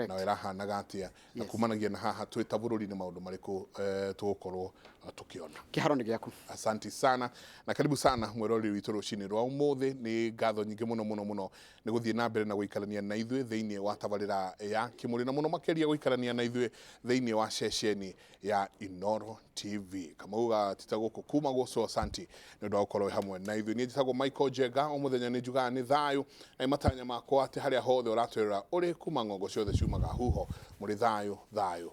Na ĩrahanaga atĩa na kumanagia na haha twĩ ta bũrũri nĩ maũndũ marĩkũ tũgũkorwo tũkĩona. Kĩharo nĩ gĩaku. Asanti sana na karibu sana mwĩroreri witũ rũcinĩ rwa ũmũthĩ. Nĩ ngatho nyingĩ mũno mũno mũno nĩ gũthiĩ na mbere na gũikarania na ithuĩ thĩinĩ wa tabarĩra ya Kĩmũrĩ, na mũno makĩria gũikarania na ithuĩ thĩinĩ wa ceceni ya Inoro TV. Kamau gatita gũkũ kuma gũcwo, asanti nĩ ũndũ wa gũkorwo wĩ hamwe na ithuĩ. Niĩ njĩtagwo Michael Njenga, o mũthenya nĩ njugaga nĩ thayũ na nĩ matanya makwa atĩ harĩa hothe ũratwĩrora ũrĩ kuma ng'ongo ciothe ciumaga huho mũrĩ thayũ thayũ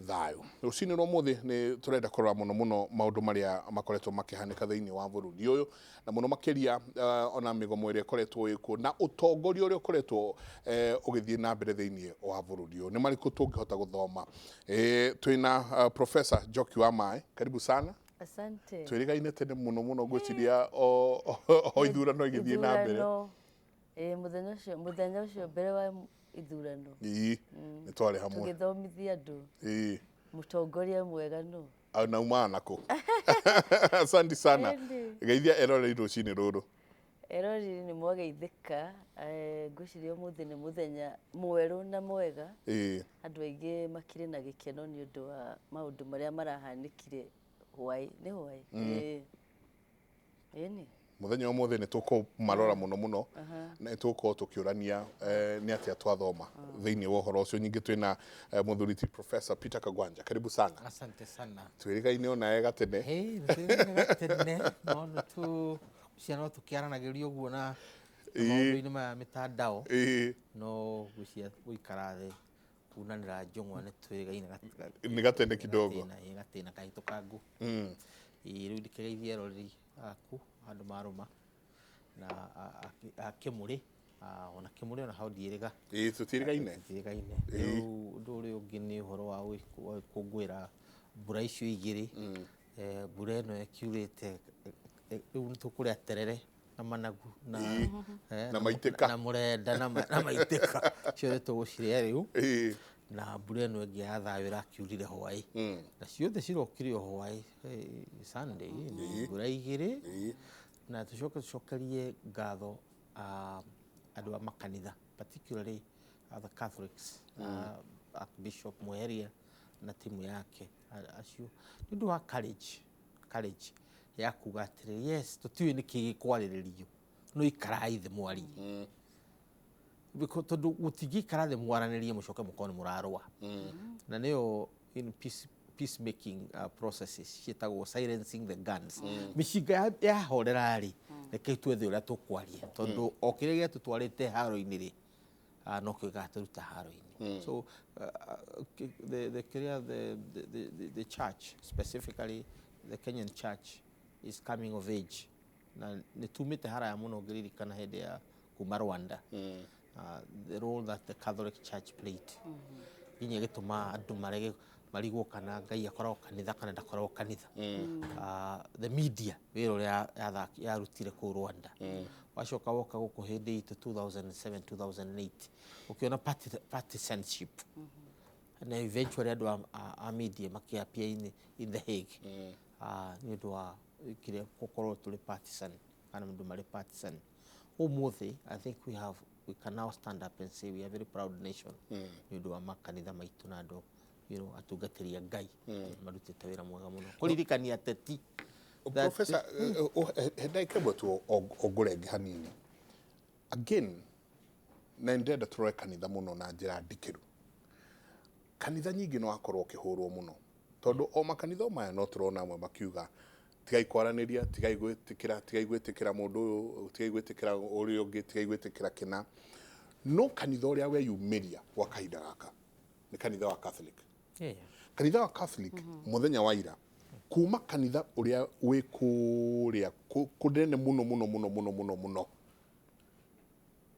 thayũ. Rũcinĩ rwa ũmũthĩ nĩ tũrenda kũrora mũno mũno maũndũ marĩa makoretwo makĩhanĩka thĩinĩ wa bũrũri ũyũ, na mũno makĩria ona mĩgomo ĩrĩa ĩkoretwo ĩkuo na ũtongoria ũrĩa ũkoretwo ũgĩthiĩ na mbere thĩinĩ wa bũrũri ũyũ. Nĩ marĩkũ tũngĩhota gũthoma? Twĩna Professor Njoki wa Maĩ, karibu sana. Asante. Twĩrĩgaine tene mũno mũno, ngwĩciria o ithurano igĩthiĩ na mbere. Ithurano, mũthenya ũcio mbere wa ithurano. Ĩĩ, nĩ twarĩ hamwe. Tũgĩthomithia andũ mũtongoria mwega nũ. Na umaga nakũ. Asante sana. Ĩndĩ. Geithia eroreri rũcinĩ rũrũ. Eroreri nĩ mwageithĩka. Ngwĩciria ũmũthĩ nĩ mũthenya mwerũ na mwega. Andũ aingĩ makĩrĩ na gĩkeno nĩ ũndũ wa maũndũ marĩa marahanĩkire hwaĩ nĩ hwaĩ. Ĩĩ. Ĩni. Mũthenya wa ũmũthĩ nĩ tũkũmarora mũno mũno na nĩ tũgũkorwo tũkĩũrania nĩ atĩa twathoma thĩinĩ wa ũhoro ũcio. Nyingĩ twĩna mũthuri ti Professor Peter Kagwanja, karibu sana. Asante sana. Twĩrĩgaine onawe gatene. Hey, nĩtwĩrĩgaine gatene no nĩtũ ciana no tũkĩaranagĩria ũguo na maũndũ-inĩ maya mĩtandao, no gwĩciria gũikara thĩ kunanĩra njũng'wa nĩ twĩrĩgaine nĩ gatene kidogo. Gatĩna, ĩĩ, gatĩna kahĩtũkangu. Ĩĩ, rĩu ndĩkĩgeithie eroreri aku handũ marũma na a Kĩmũrĩ, ona Kĩmũrĩ ona hau ndiĩrĩga. Ĩĩ, tũtiĩrĩgaine. Tũtiĩrĩgaine. Rĩu ũndũ ũrĩa ũngĩ nĩ ũhoro wa gũkũngũĩra mbura icio igĩrĩ. Mbura ĩno ĩkiurĩte, rĩu nĩ tũkũrĩa terere na managu na Na maitĩka. Na mũrenda na maitĩka, ciothe tũgũcirĩa rĩu. Na mbura ĩno ĩngĩ ya thayũ ĩrakiurire hwaĩ, na ciothe cirokire o hwaĩ, Sunday, nĩ mbura igĩrĩ. Na tũcoke tũcokerie ngatho andũ a makanitha, particularly the Catholics, Archbishop Mweheria na timu yake, acio nĩ ũndũ wa courage ya kuga atĩrĩ, yes, tũtiũĩ nĩkĩ gĩkwarĩrĩrio, no ikarai thĩ mwarie. Because tondũ mũtingĩikara thĩ mwaranĩrie mũcoke mũkorwo nĩ mũrarũa, na nĩyo in peacemaking processes ciĩtagwo silencing the guns. Mĩcinga yahorera rĩ, rekei twethe ũrĩa tũkwaria, tondũ o kĩrĩa gĩatũtwarĩte haro-inĩ rĩ, no kĩo gĩgatũruta haro-inĩ. So the, kĩrĩa the church, specifically the Kenyan church, is coming of age, na nĩ tumĩte haraya mũno ngĩririkana hĩndĩ ya kuma Rwanda, the role that the Catholic Church played nginya ĩgĩtũma andũ marege marigwo kana Ngai akoragwo kanitha kana ndakoragwo kanitha. The media, wĩra ũrĩa yarutire kũu Rwanda, wacoka woka gũkũ hĩndĩ itũ 2007 2008, ũkĩona partisanship, na eventually andũ a media makĩappear in The Hague nĩ ũndũ wa kĩrĩa gũkorwo tũrĩ partisan kana andũ marĩ partisan. Ũmũthĩ I think we can now stand up and say we are a very proud nation nĩ ũndũ wa makanitha maitũ na andũ atungatĩri a Ngai marutĩte wĩra mwega mũno kũririkania ateti Professor, he ndagĩka ĩmwe tu ongũrenge hanini again, na nĩ ndĩrenda tũrore kanitha mũno na njĩra ndikĩru. Kanitha nyingĩ no akorwo ũkĩhũrwo mũno, tondũ o makanitha o maya no tũrona amwe makiuga tigai kwaranĩria, tigai gwĩtĩkĩra, tigai gwĩtĩkĩra mũndũ ũyũ, tigai gwĩtĩkĩra ũrĩa ũngĩ, tigai gwĩtĩkĩra kĩna. No kanitha ũrĩa weyumĩria gwa kahinda gaka nĩ kanitha wa Catholic. Kanitha wa Catholic mũthenya wa ira, kuma kanitha ũrĩa wĩ kũrĩa kũnene mũno mũno mũno mũno mũno mũno,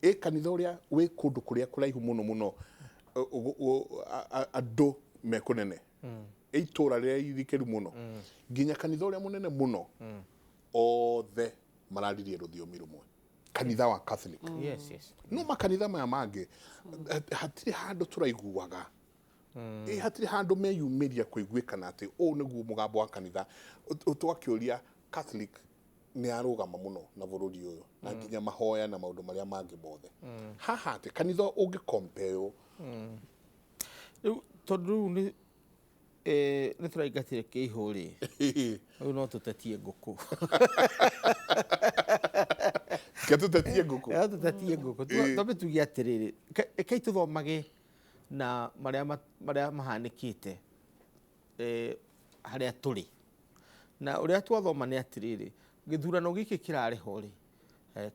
ĩ kanitha ũrĩa wĩ kũndũ kũrĩa kũraihu mũno mũno, andũ me kũnene, ĩ itũra rĩrĩa irikĩru mũno, nginya kanitha ũrĩa mũnene mũno, othe mararirie rũthiomi rũmwe, kanitha wa Catholic. No makanitha maya mangĩ hatirĩ handũ tũraiguaga, ĩ hatirĩ handũ meyumĩria kũiguĩkana atĩ ũũ nĩguo mũgambo wa kanitha. Tũgakĩũria, Catholic nĩ yarũgama mũno na bũrũri ũyũ na nginya mahoya na maũndũ marĩa mangĩ mothe. Haha atĩ kanitha ũngĩ compare Rĩu tondũ rĩu nĩ nĩ tũraingatire kĩihũ rĩ, rĩu no tũtetie ngũkũ. Ke tũtetie ngũkũ. No tũtetie ngũkũ. Twambe tuge atĩrĩrĩ, rekei tũthomage na marĩa mahanĩkĩte harĩa tũrĩ. Na ũrĩa twathoma nĩ atĩrĩrĩ, gĩthurano gĩkĩ kĩrarĩ ho rĩ,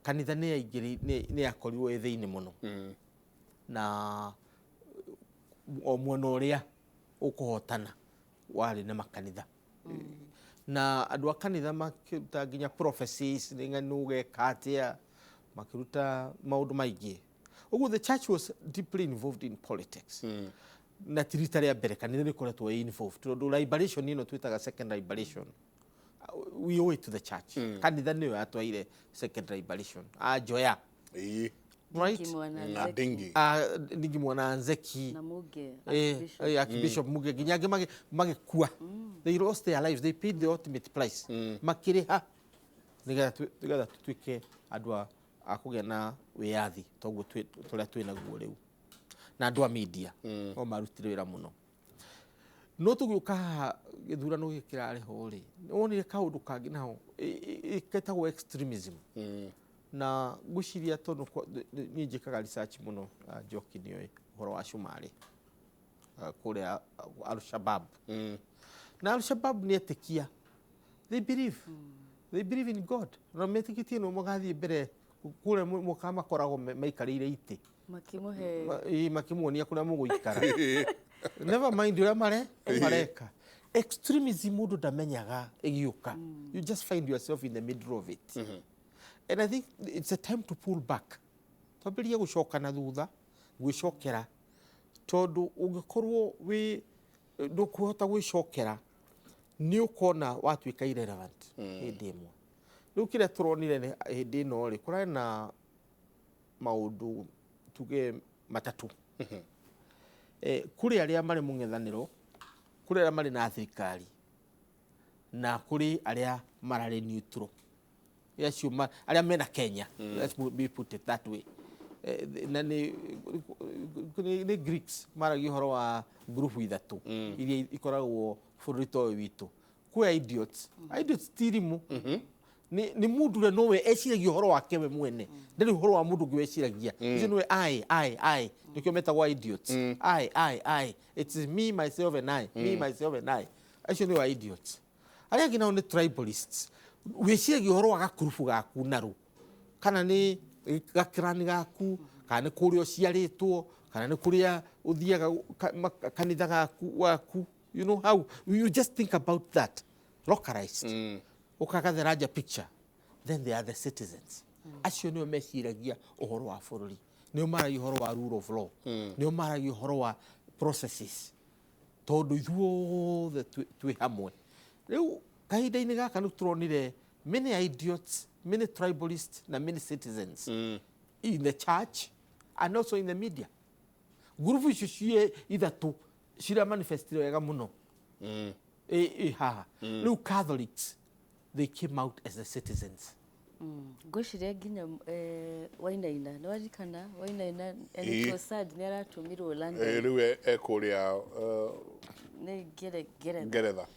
kanitha nĩ yaingĩrĩ nĩ yakorirwo ĩ thĩinĩ mũno. Na o mwena ũrĩa ũkũhotana warĩ na makanitha. Na andũ a kanitha makĩruta nginya prophecies, nĩ ng'ano ũgeka atĩa, makĩruta maũndũ maingĩ. Ũguo the church was deeply involved in politics. Na ti rita rĩa mbere kanitha nĩ ĩkoretwo ĩ involved, tondũ liberation ĩno twĩtaga second liberation, we owe it to the church. Kanitha nĩyo yatwaire second liberation anjoya. Right. Ndingi Mwana Na Nzeki. Ndingi. Ah, Ndingi Mwana Nzeki. Na Muge. Archbishop. Archbishop Muge nginya angĩ magĩkua. They lost their lives, they paid the ultimate price, makĩrĩha nĩgetha tũtuĩke andũ a kũgĩa na wĩyathi toguo tũrĩa twĩ naguo rĩu. Na andũ a media no marutire wĩra mũno. No tũgĩũka haha gĩthurano gĩkĩ kĩrarĩ ho rĩ, nĩwonire kaũndũ kangĩ naho ketagwo extremism. Na ngwĩciria tondũ niĩ njĩkaga research mũno, Njoki nĩoĩ ũhoro wa Cumarĩ, kũrĩa Al-Shabaab. Na Al-Shabaab nĩ etĩkia, they believe in God, na metĩkĩtie no magathiĩ mbere kũrĩa mũka makoragwo maikarĩire itĩ. Makĩmũhe. Ĩ, makĩmuonia kũrĩa mũgũikara, never mind ũrĩa mareka. Extremism mũndũ ndamenyaga ĩgĩũka, you just find yourself in the middle of it. And I think it's a time to pull back, twambĩrĩrie gũcoka na thutha, gwĩcokera, tondũ ũngĩkorwo wĩ ndũkũhota gwĩcokera nĩ ũkona watuĩka irrelevant hĩndĩ ĩmwe. Rĩu kĩrĩa tũronire nĩ hĩndĩ ĩno rĩ, kũrarĩ na maũndũ tuge matatũ. Kũrĩ arĩa marĩ mũng'ethanĩro, kũrĩ arĩa marĩ na thirikari, na kũrĩ arĩa mararĩ neutral, acio arĩa mena Kenya, let's be put it that way. Na nĩ Greeks maragia ũhoro wa ngurubu ithatũ iria ikoragwo bũrũri ta ũyũ witũ. Kwĩ idiots. Idiots ti irimũ, nĩ mũndũ ũrĩa nowe eciragia ũhoro wake we mwene, ndarĩ ũhoro wa mũndũ ũngĩ weciragia. Ũcio nĩwe I, nĩkĩo metagwo idiots. I, I, I, it's me, myself and I, me, myself and I. Acio nĩo idiots. Arĩa angĩ nao nĩ tribalists, wĩciragia ũhoro wa gakurubu gaku naru, kana nĩ gakĩrani gaku, kana nĩ kũrĩa ũciarĩtwo, kana nĩ kũrĩa ũthiaga kanitha gaku waku. You know how you just think about that localized, ũkaga the larger picture. Then they are the citizens. Acio nĩo meciragia ũhoro wa bũrũri, nĩo maragia ũhoro wa rule of law, nĩo maragia ũhoro wa processes, tondũ ithuothe twĩ hamwe. Rĩu kahinda-inĩ gaka nĩ tũronire many idiots, many tribalists na many citizens in the church and also in the media. Ngurubu icio ciĩ ithatũ cira manifestire wega mũno ĩ haha. Rĩu Catholics, they came out as the citizens. Ngwĩciria nginya Wainaina, nĩ waririkana Wainaina, and it was sad nĩ aratũmirwo London. Rĩu ekũrĩa nĩ Ngeretha. Ngeretha.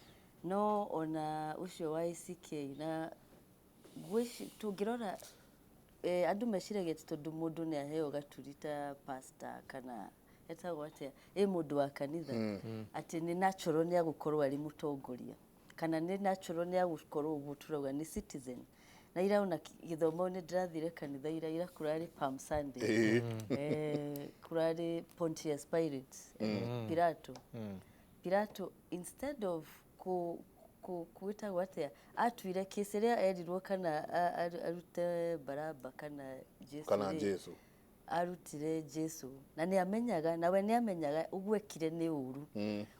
No ona ũcio wa ACK na tũngĩrora, andũ meciragia atĩ tondũ mũndũ nĩ aheo gaturi ta pastor kana etagwo atĩa, ĩ mũndũ wa kanitha, atĩ nĩ natural nĩ agũkorwo arĩ mũtongoria, kana nĩ natural nĩ agũkorwo ũguo tũrauga nĩ citizen. Na ira ona gĩthomo nĩ ndĩrathire kanitha ira, ira kũrarĩ Palm Sunday. Kũrarĩ Pontius Pilate, Pilato. Pilato instead of ku gwĩtagwo atĩa, atuire kesi ĩrĩa erirwo kana arute Baraba kana Jesu kana rĩ, Jesu. Arutire Jesu na nĩ amenyaga, nawe nĩ amenyaga ũguo ekire nĩ ũru.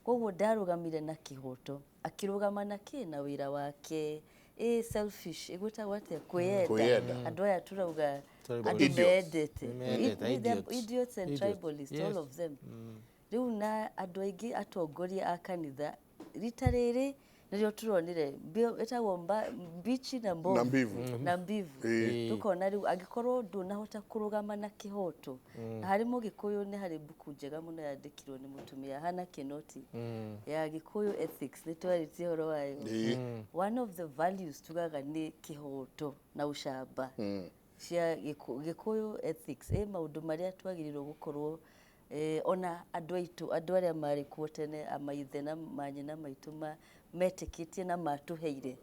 Koguo ndarũgamire na kĩhoto, akĩrũgama na kĩ na wĩra wake ĩ selfish, ĩgwĩtagwo atĩa, kwĩyenda. Kwĩyenda. Andũ aya turauga Tribalists. andũ Idiots. meyendete. Nĩmeyendete, idiots. Idiots and Idiots. tribalists, all of them. Rĩu na andũ aingĩ atongoria a kanitha rita rĩrĩ nĩ Nĩrĩo tũronire ĩtagwo mbichi na mbovu. Na mbivu. Na mbivu. Tukona rĩu angĩkorwo ndũnahota kũrũgama na kĩhoto. Na harĩ Mũgĩkũyũ nĩ harĩ mbuku njega mũno yandĩkirwo nĩ mũtumia Hannah Kinoti ya Gĩkũyũ Ethics, nĩ twarĩtie ũhoro wayo. One of the values tugaga nĩ kĩhoto na ũcamba cia Gĩkũyũ Ethics. Maũndũ marĩa twagĩrĩirwo gũkorwo ona andũ aitũ, andũ arĩa marĩ kuo tene, amaithe na manyina maitũ metĩkĩtie na matũheire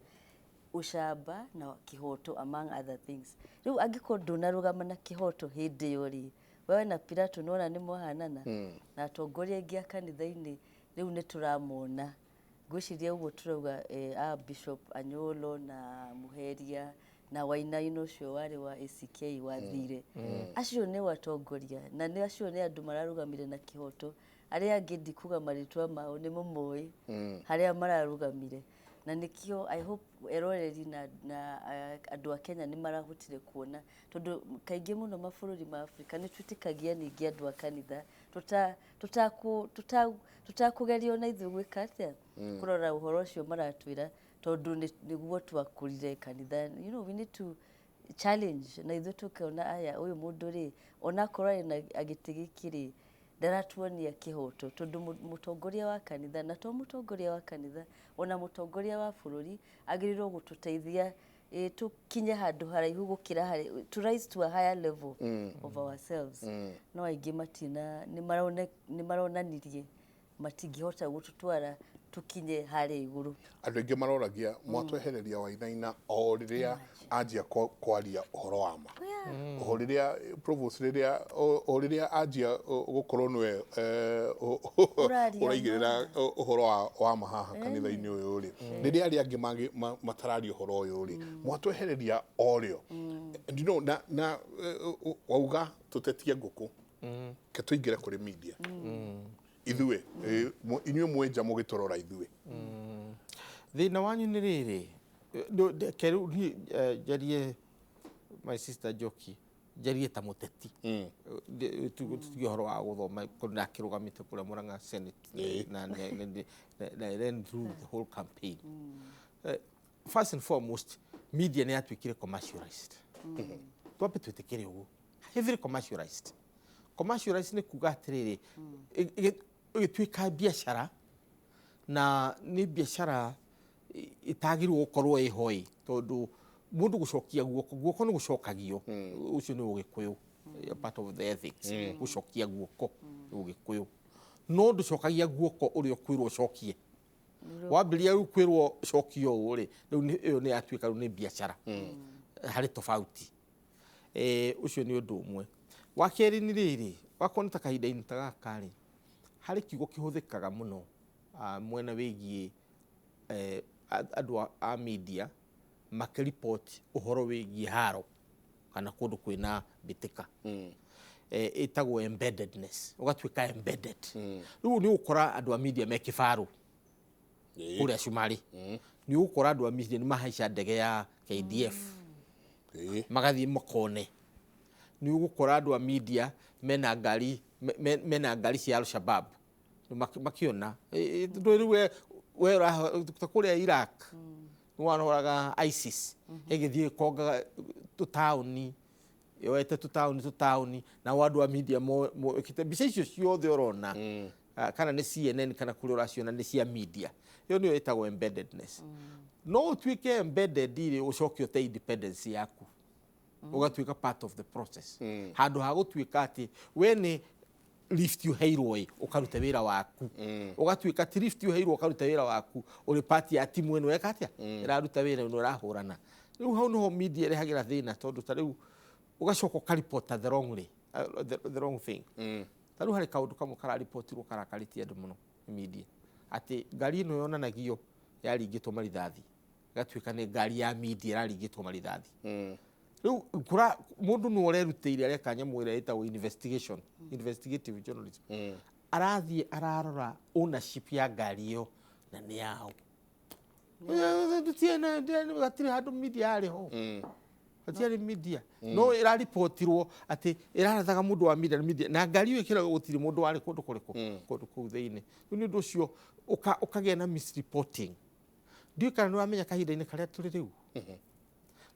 ũcamba na kĩhoto among other things. Rĩu angĩkorwo ndũnarũgama na kĩhoto hĩndĩ ĩyo rĩ, wewe na Pilato nĩwona nĩ mwahanana na atongoria aingĩ a kanitha-inĩ rĩu nĩ tũramona. Ngwĩciria ũguo tũrauga a Bishop Anyolo na Muheria na Wainaina ũcio warĩ wa ACK wathire. Acio nĩo atongoria na nĩ acio nĩ andũ mararũgamire na kĩhoto. Arĩa angĩ ndikuga marĩtwa mao nĩ mũmoĩ harĩa mararũgamire. Na nĩkĩo I hope eroreri na andũ a Kenya nĩ marahotire kuona, tondũ kaingĩ mũno mabũrũri ma Afrika nĩ twĩtĩkagia ningĩ andũ a kanitha tũtakũgerio na ithuĩ gwĩka atĩa kũrora ũhoro ũcio maratwĩra, tondũ nĩguo twakũrire kanitha. You know, we need to challenge na ithuĩ tũkona aya ũyũ mũndũ rĩ onakorwo arĩ na gĩtĩ gĩkĩ rĩ ndaratuonia kĩhoto, tondũ mũtongoria wa kanitha na to mũtongoria wa kanitha ona mũtongoria wa bũrũri agĩrĩirwo gũtũteithia tũkinye handũ haraihu gũkĩra harĩ, to rise to a higher level of ourselves. No aingĩ matina nĩ maronanirie matingĩhota gũtũtwara tukinye harĩa igũrũ. Andũ aingĩ maroragia mwatwehereria Wainaina o rĩrĩa anjia kwaria ũhoro wa ma. O rĩrĩa Provost rĩrĩa o rĩrĩa anjia gũkorwo nĩwe ũraigĩrĩra ũhoro wa ma haha kanitha-inĩ ũyũ rĩ, rĩrĩa arĩa angĩ matararia ũhoro ũyũ rĩ, mwatwehereria o rĩo. And you know, na wauga tũtetie ngũkũ, ke tũingĩre kũrĩ media. Ithuĩ inyuĩ mwenja mũgĩtũrora ithuĩ. Thĩna wanyu nĩ rĩrĩ, reke rĩu niĩ njarie my sister Njoki, njarie ta mũteti. Tũtige ũhoro wa gũthoma, tondũ ndakĩrũgamĩte kũrĩa Murang'a Senate na I ran through the whole campaign. First and foremost, media nĩ yatuĩkire commercialized. Twambe twĩtĩkĩre ũguo, heavily commercialized. Commercialized nĩ kuga atĩrĩrĩ, ĩgĩtuĩka biacara, na nĩ biacara ĩtagĩrĩirwo gũkorwo ĩho ĩ, tondũ mũndũ gũcokia guoko, guoko nĩ gũcokagio, ũcio nĩ Ũgĩkũyũ, part of the ethics, gũcokia guoko nĩ Ũgĩkũyũ. No ndũcokagia guoko ũrĩa ũkwĩrwo ũcokie. Wambĩrĩria rĩu kwĩrwo cokio ũũ rĩ, rĩu ĩyo nĩ yatuĩka rĩu nĩ biacara. Harĩ tofauti. Ũcio nĩ ũndũ ũmwe. Wa kerĩ nĩ rĩrĩ, wakorwo nĩ ta kahinda-inĩ ta gaka rĩ, harĩ kiugo kĩhũthĩkaga mũno mwena wĩgiĩ andũ a media makĩripoti ũhoro wĩgiĩ haro kana kũndũ kwĩna mbĩtĩka. Ĩtagwo embeddedness, ũgatuĩka embedded. Rĩu nĩ ũgũkora andũ a media me kĩbarũ kũrĩa Cumarĩ. Nĩ ũgũkora andũ a media nĩ mahaica ndege ya KDF magathiĩ makone. Nĩ ũgũkora andũ a media mena ngari mena ngari cia Al-Shabaab makiona. Rĩu we ta kũrĩa Iraq nĩ waroraga ISIS ĩgĩthiĩ ĩkongaga tũtaũni, yoete tũtaũni, nao andũ a media mokĩte mbica icio ciothe ũrona, kana nĩ CNN kana kũrĩa ũraciona nĩ cia media. Ĩyo nĩyo ĩtagwo embeddedness. No ũtuĩke embedded rĩ, ũcoke ũte independence yaku, ũgatuĩka part of the process. Handũ ha gũtuĩka atĩ we nĩ lift ũheirwo ĩ, ũkaruta wĩra waku. Ũgatuĩka ti lift ũheirwo ũkaruta wĩra waku, ũrĩ part ya timu ĩno ĩka atĩa? Ĩraruta wĩra ĩno ĩrahũrana. Rĩu hau nĩho media ĩrehagĩra thĩna, tondũ ta rĩu ũgacoka ũkaripota the wrong, the wrong thing. Ta rĩu harĩ kaũndũ kamwe kararipotirwo karakarĩtie andũ mũno nĩ media, atĩ ngari ĩno yonanagio yaringĩtwo marithathi, ĩgatuĩka nĩ ngari ya media ĩraringĩtwo marithathi. Rĩu mũndũ nĩ ũrerutĩire areka nyamũ ĩrĩa ĩtagwo investigation, investigative journalism. Arathiĩ ararora ownership ya ngari ĩyo na nĩ yao. Gatirĩ handũ media yarĩ ho. Gatiarĩ media. No ĩraripotirwo atĩ ĩrarathaga mũndũ wa media, media na ngari ĩyo ĩkĩragwo gũtirĩ mũndũ warĩ kũndũ kũrĩkũ, kũndũ kũu thĩinĩ. Rĩu nĩ ũndũ ũcio ũkagĩa na misreporting. Ndiũĩ kana nĩ wamenya kahinda-inĩ karĩa tũrĩ rĩu,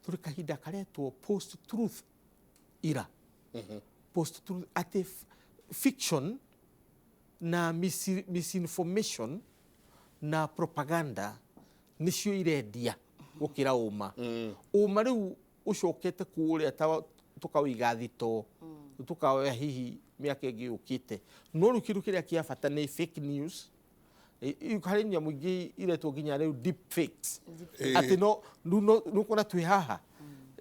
tũrĩ kahinda karetwo post truth era. Post truth, atĩ fiction na misinformation na propaganda nĩcio irendia gũkĩra ũma. Ũma rĩu ũcokete kũrĩa ta tũkawĩiga thito, tũkaoya hihi mĩaka ĩngĩ yũkĩte. No rĩu kĩndũ kĩrĩa kĩa bata nĩ fake news. Harĩ nyamũ ingĩ iretwo nginya rĩu deep fakes, atĩ no rĩu no nĩũkuona twĩ haha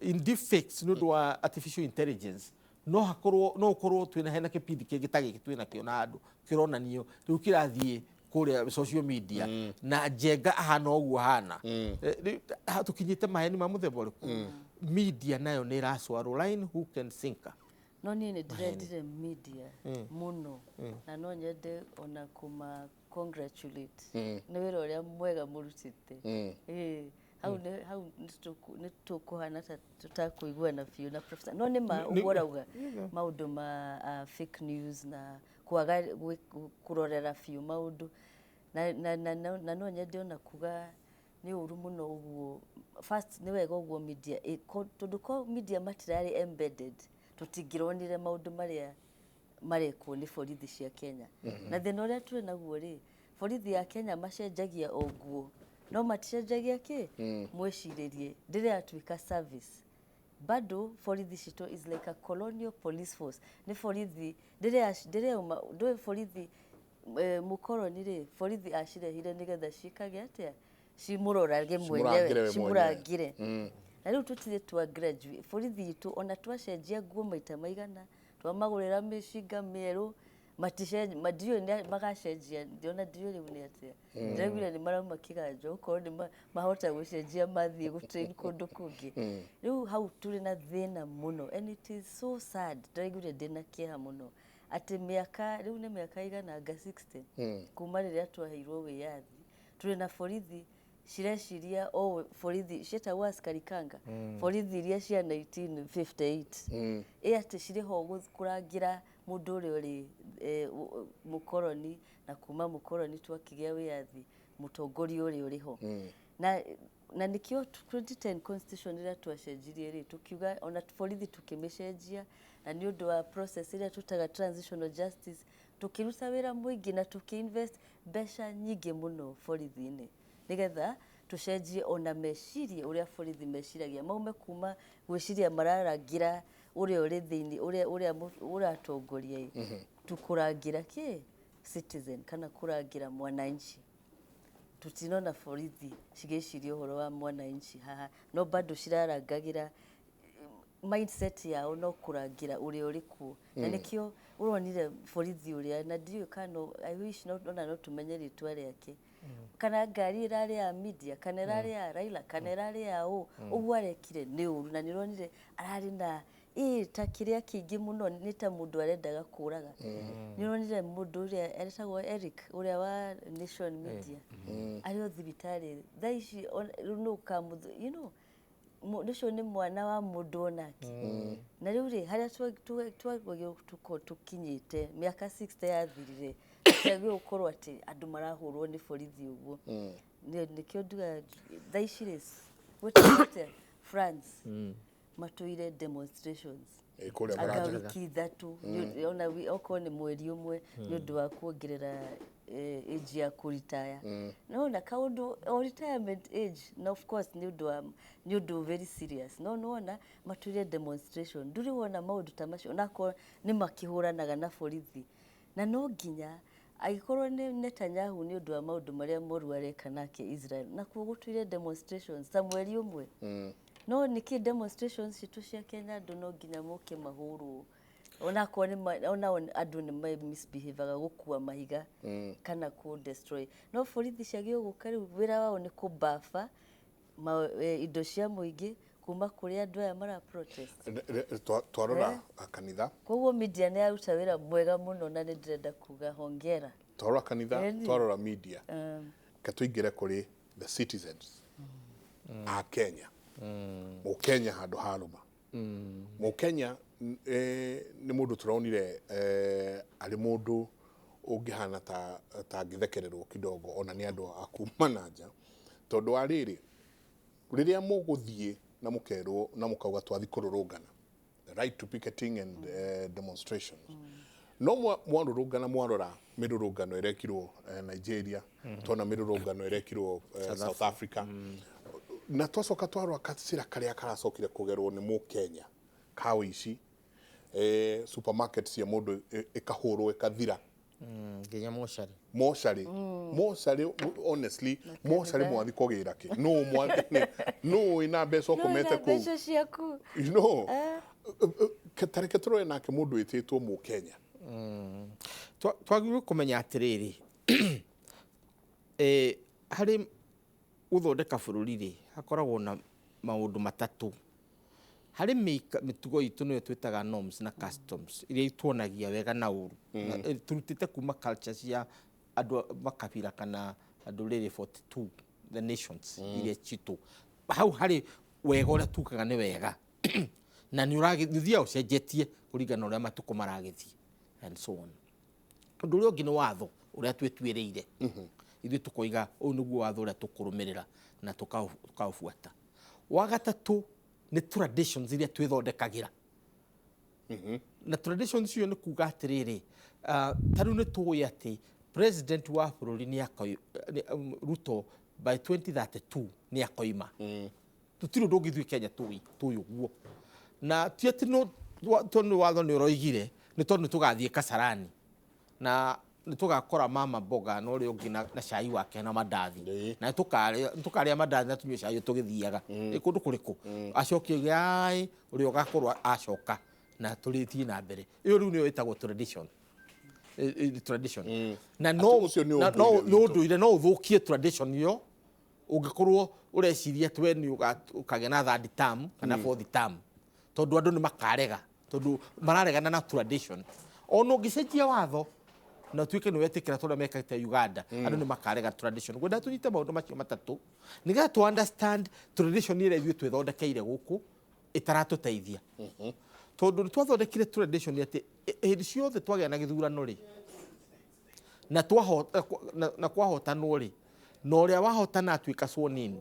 in deep fakes nĩ ũndũ wa artificial intelligence. No hakorwo no ũkorwo twĩna hena kĩbindi kĩngĩ ta gĩkĩ twĩna kĩo na andũ kĩronanio rĩu kĩrathiĩ kũrĩa social media na Njenga ahana ũguo ahana. Rĩu tũkinyĩte maheni ma mũthemba ũrĩkũ? Media nayo nĩ ĩracwarwo line, hook and sinker. No niĩ nĩ ndĩrendire media mũno na no nyende ona kũma congratulate nĩ wĩra ũrĩa mwega mũrutĩte. Ĩĩ, hau nĩ hau nĩ tũkũhana ta tũtakũiguana biũ na professor, no nĩ ma ũguo ũrauga maũndũ ma fake news na kwaga kũrorera biũ maũndũ na no nyende ona kuga nĩ ũru mũno ũguo. First, nĩ wega ũguo media tondũ ko media matirarĩ embedded, tũtingĩronire maũndũ marĩa marekwo nĩ borithi cia Kenya. Na thĩna ũrĩa twĩ naguo rĩ, borithi ya Kenya macenjagia o nguo no maticenjagia kĩ mwĩcirĩrie. Ndĩrĩ yatuĩka service bado. Borithi citũ is like a colonial police force. Nĩ borithi ndĩrĩ yauma. Ndũĩ borithi mũkoroni rĩ, borithi acirehire nĩgetha ciĩkage atĩa? Cimũrorage Cimũrangĩre mwenyewe. We mwenyewe. Cimũrangĩre. Na rĩu tũtirĩ twa graduate borithi itũ, ona twacenjia nguo maita maigana, twamagũrĩra mĩcinga mĩerũ, maticenjia. Ndiũĩ magacenjia ndiona, ndiũĩ rĩu nĩ atĩa. Ndĩraiguire nĩ marauma kĩganjo, okorwo nĩ mahota gũcenjia mathiĩ gũtrain kũndũ kũngĩ. Rĩu hau tũrĩ na thĩna mũno and it is so sad. Ndĩraiguire ndĩna kĩeha mũno atĩ mĩaka rĩu nĩ mĩaka igana anga 60 kuma rĩrĩa twaheirwo wĩyathi, tũrĩ na borithi cireciria o borithi ciĩtagwo askari kanga, borithi iria cia 1958, ĩ atĩ cirĩ ho kũrangĩra mũndũ ũrĩa ũrĩ mũkoroni, na kuma mũkoroni twakĩgĩa wĩyathi mũtongoria ũrĩa ũrĩ ho. Na nĩkĩo 2010 constitution ĩrĩa twacenjirie rĩ, tukiuga ona borithi tukĩmĩcenjia, na nĩ ũndũ wa process ĩrĩa tũtaga transitional justice, tukĩruta wĩra mũingĩ na tũkĩinvest mbeca nyingĩ mũno borithi-inĩ nĩgetha tũcenjie ona meciria ũrĩa borithi meciragia, maume kuma gwĩciria mararangĩra ũrĩa ũrĩ thĩinĩ, ũrĩa ũratongoria ĩ, tukũrangĩra kĩ citizen kana kũrangĩra mwananchi. Tutinona borithi cigĩciria ũhoro wa mwananchi haha, no bado cirarangagĩra mindset yao no kũrangĩra ũrĩa ũrĩ kuo. Na nĩkĩo ũronire borithi ũrĩa, na ndiũĩ kana I wish no, ona no tũmenye rĩtwa rĩake, kana ngari ĩrarĩ ya media, kana ĩrarĩ ya Raila, kana ĩrarĩ ya ũ. Ũguo arekire nĩ ũru, na nĩ ũronire ararĩ na ĩ ta kĩrĩa kĩingĩ mũno, nĩ ta mũndũ arendaga kũraga. Nĩ ũronire mũndũ ũrĩa etagwo Eric, ũrĩa wa Nation Media, arĩ o thibitarĩ thaa ici. Rĩu nũ ũkamũthũ ũcio nĩ mwana wa mũndũ onake. Na rĩu rĩ, harĩa twagĩrĩirwo tũkorwo tũkinyĩte mĩaka 60 yathirire, twagĩrĩirwo gũkorwo atĩ andũ marahũrwo nĩ borithi ũguo. Nĩkĩo ndugaga thaa ici rĩ, gwĩtagwo atĩa, France matũire demonstrations Kũrĩa anga baranja. Wiki 3 ona okorwo nĩ mweri ũmwe nĩ ũndũ wa kuongerera age ya kũritaya. No na kaũndũ o retirement age, na of course nĩ ũndũ wa nĩ ũndũ very serious, no nĩwona matũire demonstration. Ndũrĩ wona maũndũ ta macio, onakorwo nĩ makĩhũranaga na borithi. Na no nginya angĩkorwo nĩ Netanyahu, nĩ ũndũ wa maũndũ marĩa moru areka nake Israel, nakuo gũtũire demonstrations ta mweri ũmwe. No nĩkĩ demonstrations citũ cia Kenya andũ no nginya moke mahũrwo, onakorwo nĩ ona andũ nĩ misbehaviaga gũkua mahiga kana kũ destroy? No borithi ciagĩrĩirwo gũka rĩu, wĩra wao nĩ kũbuffer indo cia mũingĩ kuma kũrĩ andũ aya mara protest. Twarora kanitha. Koguo media nĩ yaruta wĩra mwega mũno na nĩ ndĩrenda kuga hongera. Twarora kanitha, Ĩni. twarora media, ke tũingĩre kũrĩ the citizens a Kenya. Mũkenya handũ harũma, Mũkenya nĩ mũndũ tũronire arĩ mũndũ ũngĩhana ta angĩthekererwo kidogo ona nĩ andũ a kuma na nja, Tondũ wa rĩrĩ, rĩrĩa mũgũthiĩ na mũkerwo na mũkauga twathi kũrũrũngana, the right to picketing and demonstrations, no mwarũrũngana mwarora mĩrũrũngano ĩrekirwo Nigeria, twona mĩrũrũngano ĩrekirwo South Africa, na twacoka twarora gacĩra karĩa karacokire kũgerwo nĩ mũkenya ka ũici, supermarket cia mũndũ ĩkahũrwo ĩkathira, nginya mocarĩ. Mocarĩ, mocarĩ, honestly, mocarĩ mwathi kũgĩra kĩ nũ mwathi nũ wĩna mbeca ũkomete kũu mbeca ciaku, you know, tareke tũrore nake mũndũ wĩtĩtwo mũkenya. Twagĩrĩirwo kũmenya atĩrĩrĩ, harĩ gũthondeka bũrũri rĩ, hakoragwo na maũndũ matatũ. Harĩ mĩtugo itũ nĩyo twĩtaga norms na customs, iria ituonagia wega na ũru, turutĩte kuma culture cia andũ makabira kana ndũrĩrĩ 42, the nations iria citũ. Hau harĩ wega ũrĩa tugaga nĩ wega, na nĩ ũrathiaga ũcenjetie kũringana na ũrĩa matukũ maragĩthiĩ and so on. Ũndũ ũrĩa ũngĩ nĩ watho ũrĩa twĩtuĩrĩire ithuĩ, tũkoiga ũyũ nĩguo watho ũrĩa tũkũrũmĩrĩra na tũkaũbuata. Wa gatatũ nĩ traditions iria twĩthondekagĩra, na traditions icio nĩ kuga atĩrĩrĩ, ta rĩu nĩ tũĩ atĩ president wa bũrũri nĩ Ruto by 2032 nĩ akoima. Tũtirĩ ũndũ ũngĩ ithuĩ Kenya tũĩ ũguo, na ti atĩ no tondũ watho nĩ ũroigire, nĩ tondũ nĩ tũgathiĩ Kasarani na nĩ tũgakora mama mboga na ũrĩa ũngĩ na cai wake na mandathi, na tũkarĩa mandathi na tũnyue cai tũgĩthiaga ĩ kũndũ kũrĩkũ, acoke oige ai ũrĩa ũgakorwo acoka na tũrĩthiĩ na mbere. Ĩyo rĩu nĩyo ĩtagwo tradition. Tradition na no ũcio nĩ ũndũire, no ũthũkie tradition ĩyo ũngĩkorwo ũreciria atĩ we nĩ ũkagĩa na third term kana fourth term, tondũ andũ nĩ makarega, tondũ mararegana na tradition. Ona ũngĩcenjia watho na ũtuĩke nĩ wetĩkĩra ta ũrĩa mekĩte Uganda, andũ nĩ makarega tradition. Ngwenda tũnyite maũndũ macio matatũ nĩgetha tũ understand tradition ĩrĩa ithuĩ twĩthondekeire gũkũ ĩtaratũteithia, tondũ nĩ twathondekire tradition atĩ hĩndĩ ciothe twagĩa na gĩthurano rĩ, na kwahotanwo rĩ, na ũrĩa wahotana atuĩka sworn in,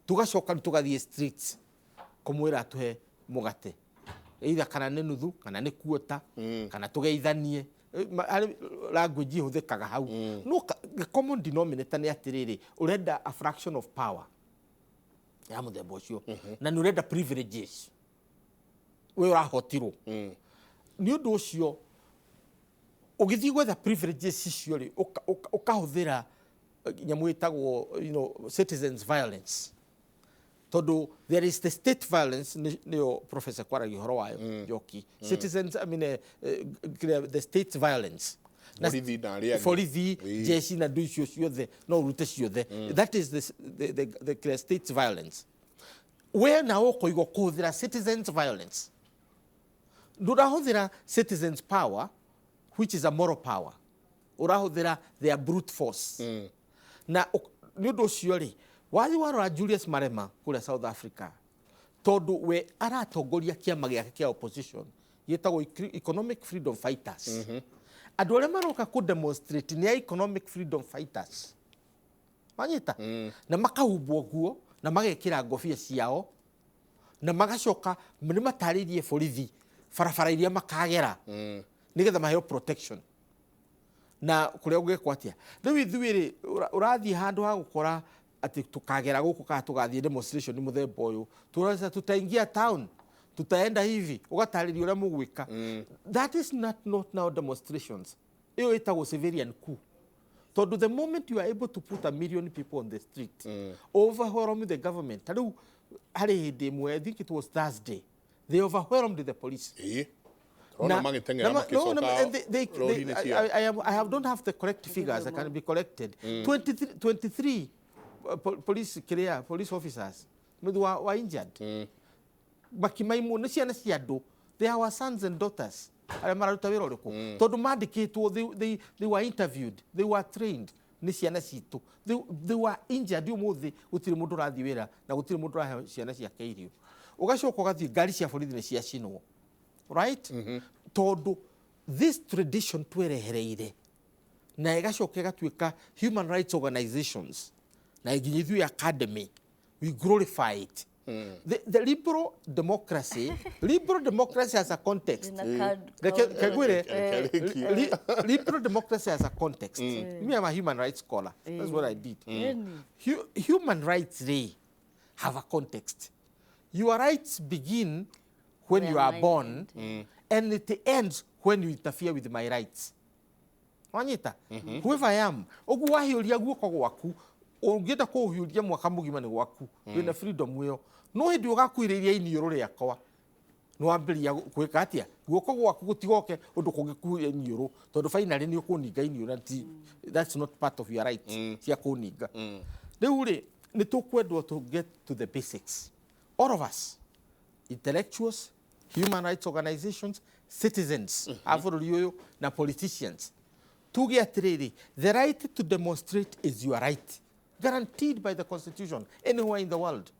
tũgacoka rĩu tũgathiĩ streets kũmwĩra atũhe mũgate, either kana nĩ nuthu kana nĩ kuota, kana tũgeithanie. Harĩ language ihũthĩkaga hau, no the common denominator nĩ atĩrĩrĩ, ũrenda a fraction of power ya mũthemba ũcio, na nĩ ũrenda privileges we ũrahotirwo. Nĩ ũndũ ũcio ũgĩthiĩ gwetha privileges icio rĩ, ũkahũthĩra nyamũ ĩtagwo, you know, citizens violence, tondũ there is the state violence, nĩyo professor kwaragia ũhoro wayo Njoki. Citizens, I mean, the state violence. Borithi na arĩa angĩ. Borithi, jeshi na ndũ icio ciothe no ũrute ciothe. That is the state violence. We nawe ũkoiga kũhũthĩra citizens violence, ndũrahũthĩra citizens power, which is a moral power, ũrahũthĩra their brute force. Na nĩ ũndũ ũcio rĩ, wathiĩ warora Julius Malema kũrĩa South Africa, tondũ we aratongoria kĩama gĩake kĩa opposition gĩtagwo Economic Freedom Fighters. Andũ arĩa maroka kũ demonstrate nĩ a Economic Freedom Fighters, wanyita, na makahumbwo nguo na magekĩra ngobia ciao, na magacoka nĩ matarĩirie borithi barabara iria makagera nĩgetha maheo protection na kũrĩa ũngĩkwo atĩa. Rĩu ithuĩ rĩ, ũrathiĩ handũ ha gũkora atĩ tũkagera gũkũ kana tũgathiĩ demonstration mũthemba ũyũ, tũraca tutaingia town, tutaenda hivi, ũgatarĩria ũrĩa mũgwĩka. That is not now demonstrations, ĩyo ĩtagwo civilian coup, tondũ the moment you are able to put 1 million people on the street, overwhelm the government. Ta rĩu harĩ hĩndĩ ĩmwe, I think it was Thursday, they overwhelmed the police. Ĩĩ, tũrona magĩteng'era magĩcoka and rori-inĩ ciao. I don't have the correct figures. I can be corrected. 23, 23 police clear, police officers were injured. Makimaimwo nĩ ciana cia andũ. They are our sons and daughters. Arĩa mararuta wĩra ũrĩkũ? Tondũ mandĩkĩtwo, they were interviewed, they were trained, nĩ ciana citũ. They were injured. Ũmũthĩ gũtirĩ mũndũ ũrathiĩ wĩra na gũtirĩ mũndũ ũrahe ciana ciake irio. Ũgacoka ũgathiĩ ngari cia borithi nĩ ciacinwo, right? Tondũ this tradition twerehereire na ĩgacoka ĩgatuĩka human rights organizations. Na nginya ithuĩ academy, we glorify it. The liberal democracy, liberal democracy has a context. Reke ngwĩre, liberal democracy has a context. Me, I'm a human rights scholar. That's what I did. Human rights, they have a context. Your rights begin when Where you are mine born and it ends when you interfere with my rights. Wanyita? Whoever I am, ũguo wahiũria guoko gwaku, ũngĩenda kũũhiũria mwaka mũgima nĩ gwaku, wĩna freedom ĩyo. No hĩndĩ ũgakuhĩrĩria iniũrũ rĩakwa, nĩ wambĩrĩria gwĩka atĩa? Guoko gwaku gũtigoke ũndũ kũngĩkuhĩrĩria iniũrũ, tondũ finally nĩ ũkũninga iniũrũ na ti, that's not part of your right cia kũninga. Rĩu rĩ, nĩ tũkwendwo to get to the basics. All of us, intellectuals, human rights organizations, citizens a bũrũri ũyũ na politicians, tuge atĩrĩrĩ, the right to demonstrate is your right, guaranteed by the constitution anywhere in the world.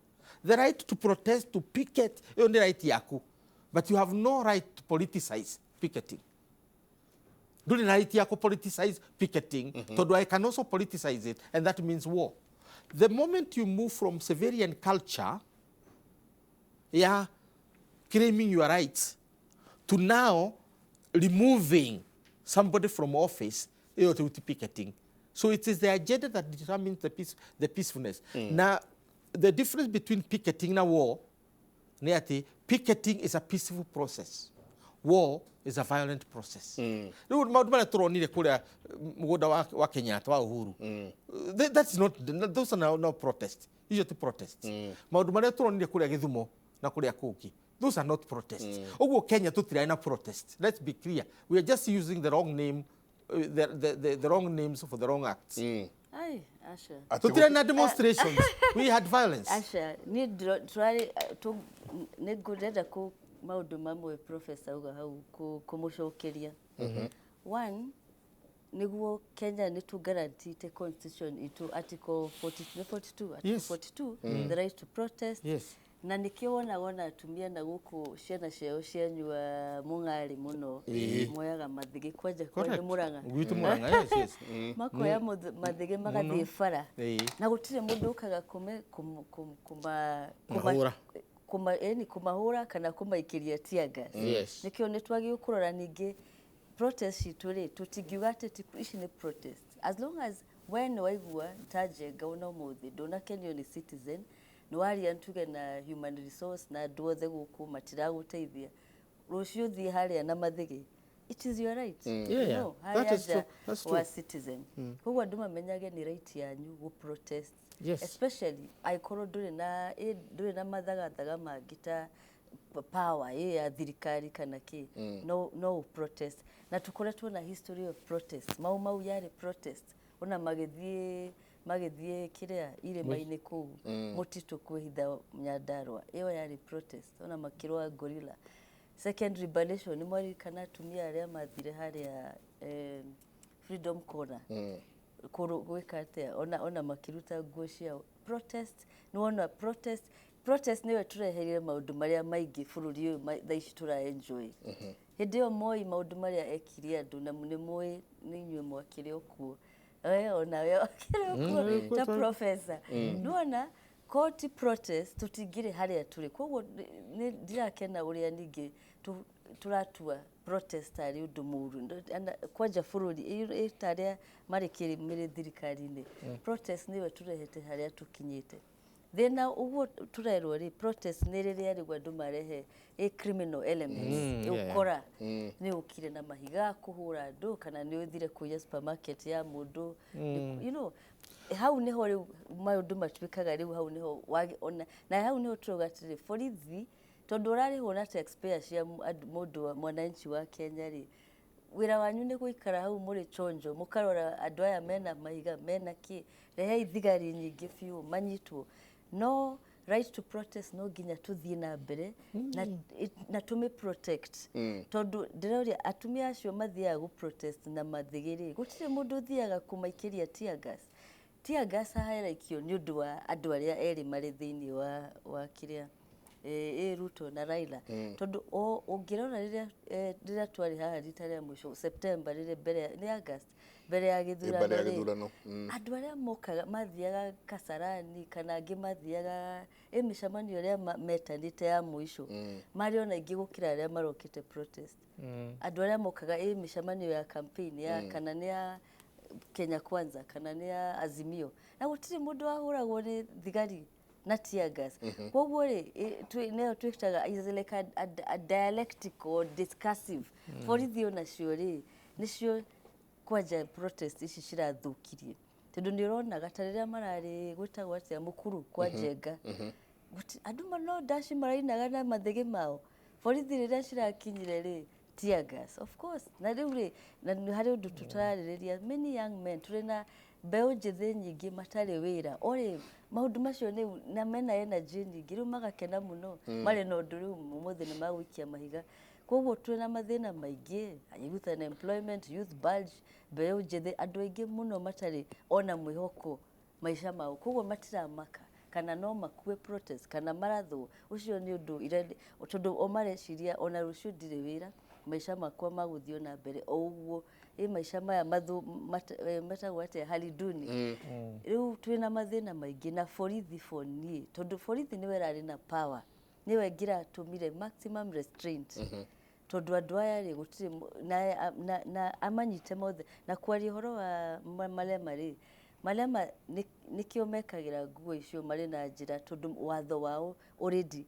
The right to protest, to picket, ĩyo nĩ right yaku, but you have no right to politicize picketing. Ndũrĩ na right ya politicize picketing, tondũ I can also politicize it, and that means war. The moment you move from civilian culture ya claiming your rights to now removing somebody from office, ĩyo ti picketing. So it is the agenda that determines the peace, the peacefulness. Now, the difference between picketing na war nĩ atĩ picketing is a peaceful process, war is a violent process. Rĩu maũndũ marĩa tũronire kũrĩa mũgũnda wa Kenyatta wa Uhuru, that's not, those are now, no protest. Icio ti protest. Maũndũ marĩa tũronire kũrĩa Gĩthumo na kũrĩa kũngĩ, those are not protests. Ũguo Kenya tũtirarĩ na protest. Let's be clear, we are just using the wrong name, the wrong names for the wrong acts. Ai, aca. Tũtirarĩ na demonstrations, we had violence. Aca, niĩ tũrarĩ nĩ ngũrenda kũ maũndũ mamwe professor auga hau kũmũcokeria. One, nĩguo Kenya nĩ tũ guarantee constitution itũ article 42, nĩ 42, article 42, the right to protest. Na nĩkĩo wonaga ona atumia na gũkũ ciana ciao cianyua mũng'arĩ mũno moyaga mathĩgĩ kwanja kwa nĩ Mũrang'a. Gwitũ Mũrang'a, yes. Makoya mathĩgĩ magathiĩ bara na gũtirĩ mũndũ ũkaga kũme Kũmahũra. Kũma ĩni kũmahũra kana kũmaikĩria tear gas. Nĩkĩo nĩ twagĩrĩirwo kũrora ningĩ protest citũ rĩ, tũtingiuga atĩ ti ici nĩ protest as long as we nĩ waigua ta Njenga ona ũmũthĩ ndũnakenio nĩ Citizen, nĩ waria tuge na human resource na andũ othe gũkũ matiragũteithia, rũciũ thiĩ harĩa na mathĩgĩ, it is your right. Yeah. That Harĩa is true. nja That's wa true. Citizen. Koguo andũ mamenyage nĩ right yanyu gũ protest, especially angĩkorwo ndũrĩ na ndũrĩ na mathagathaga mangĩ ta power ya thirikari kana kĩ, no ũ protest. Na tũkoretwo na history of protest. Mau Mau yarĩ protest, ona magĩthiĩ kĩrĩa irĩma-inĩ kũu mũtitũ kwĩhitha Nyandarua, ĩyo yarĩ protest. Ona makĩrũa gorilla. Second liberation, nĩ mwaririkana atumia arĩa mathire harĩa Freedom Corner gwĩka atĩa? Ona makĩruta nguo ciao, protest. Nĩ wona protest nĩyo tũreheire maũndũ marĩa maingĩ bũrũri ũyũ thaa ici tũra enjoy. Hĩndĩ ĩyo Moi maũndũ marĩa ekire andũ, na nĩ mũĩ nĩ inyuĩ mwakĩrĩ o kuo. Onawe wakĩrĩ o kuo ta professor. Nĩwona koti protest tũtingĩrĩ harĩa tũrĩ. Koguo nĩ ndirakena ũrĩa ningĩ tũratua protest tarĩ ũndũ mũru. Kwanja bũrũri ĩ tarĩa marĩ kĩrĩ thirikari-inĩ, protest nĩyo tũrehete harĩa tũkinyĩte. Thĩna ũguo tũrerwo rĩ, protest nĩ rĩrĩa rĩu andũ marehe ĩ criminal elements, ũkora nĩ ũkire na mahiga kũhũra andũ kana nĩ ũthire kũiya supermarket ya mũndũ. Hau nĩho rĩu maũndũ matuĩkaga rĩu hau nĩho ona na hau nĩho tũrauga atĩrĩ borithi, tondũ ũrarĩhwo na taxpayer cia mũndũ mwananchi wa Kenya rĩ, wĩra wanyu nĩ gũikara hau mũrĩ chonjo, mũkarora andũ aya mena mahiga mena kĩ, rehei thigari nyingĩ biũ manyitwo. No right to protest no nginya tũthiĩ na mbere na tũmĩ protect, tondũ ndĩroria atumia acio mathiaga gũ protest na mathĩgĩ rĩ, gũtirĩ mũndũ ũthiaga kũmaikĩria tear gas. Tear gas haha ĩraikio nĩ ũndũ wa andũ arĩa erĩ marĩ thĩinĩ wa kĩrĩa Ĩ Ruto na Raila, tondũ o ũngĩrora rĩrĩa twarĩ haha rita rĩa mũico September, rĩrĩa mbere nĩ August, mbere ya gĩthurano mbere ya rĩ, gĩthurano. Andũ arĩa mokaga mathiaga Kasarani kana angĩ mathiaga mĩcemanio ĩrĩa metanĩte ya mũico, marĩ ona aingĩ gũkĩra arĩa marokĩte protest. Andũ arĩa mokaga mĩcemanio ya campaign ya kana nĩ ya Kenya Kwanza kana nĩ ya Azimio, na gũtirĩ mũndũ wahũragwo nĩ thigari na tear gas. Koguo rĩ, nĩyo twĩtaga is like a dialectical discursive. Borithi onacio rĩ, nĩcio kwanja protest ici cirathũkirie, tondũ nĩ ũronaga ta rĩrĩa mararĩ gwĩtagwo atĩa, Mũkuru kwa Njenga, andũ no ndaci marainaga na mathĩgĩ mao. Borithi rĩrĩa cirakinyire rĩ, tear gas, of course. Na rĩu rĩ, na nĩ harĩ ũndũ tũtararĩrĩria, many young men, tũrĩ na mbeũ njĩthĩ nyingĩ matarĩ wĩra orĩ maũndũ macio nĩ na mena energy nyingĩ, rĩu magakena mũno marĩ na ũndũ rĩu ũmũthĩ nĩ magũikia mahiga. Koguo twĩna mathĩna maingĩ, youth unemployment, youth bulge, mbeũ njĩthĩ, andũ aingĩ mũno matarĩ ona mwĩhoko maica mao, koguo matiramaka kana no makue protest kana marathwo. Ũcio nĩ ũndũ tondũ o mareciria ona rũciũ ndirĩ wĩra, maica makwa magũthiĩ na mbere o ũguo, maica maya metagwo atĩa, hali duni. Rĩu twĩna mathĩna maingĩ na borithi for niĩ, tondũ borithi nĩwe ĩrarĩ na power, nĩwe ĩngĩratũmire maximum restraint, tondũ andũ aya rĩ, gũtirĩ na amanyite mothe. Na kwaria ũhoro wa Malema rĩ, Malema nĩkĩo mekagĩra nguo icio marĩ na njĩra, tondũ watho wao already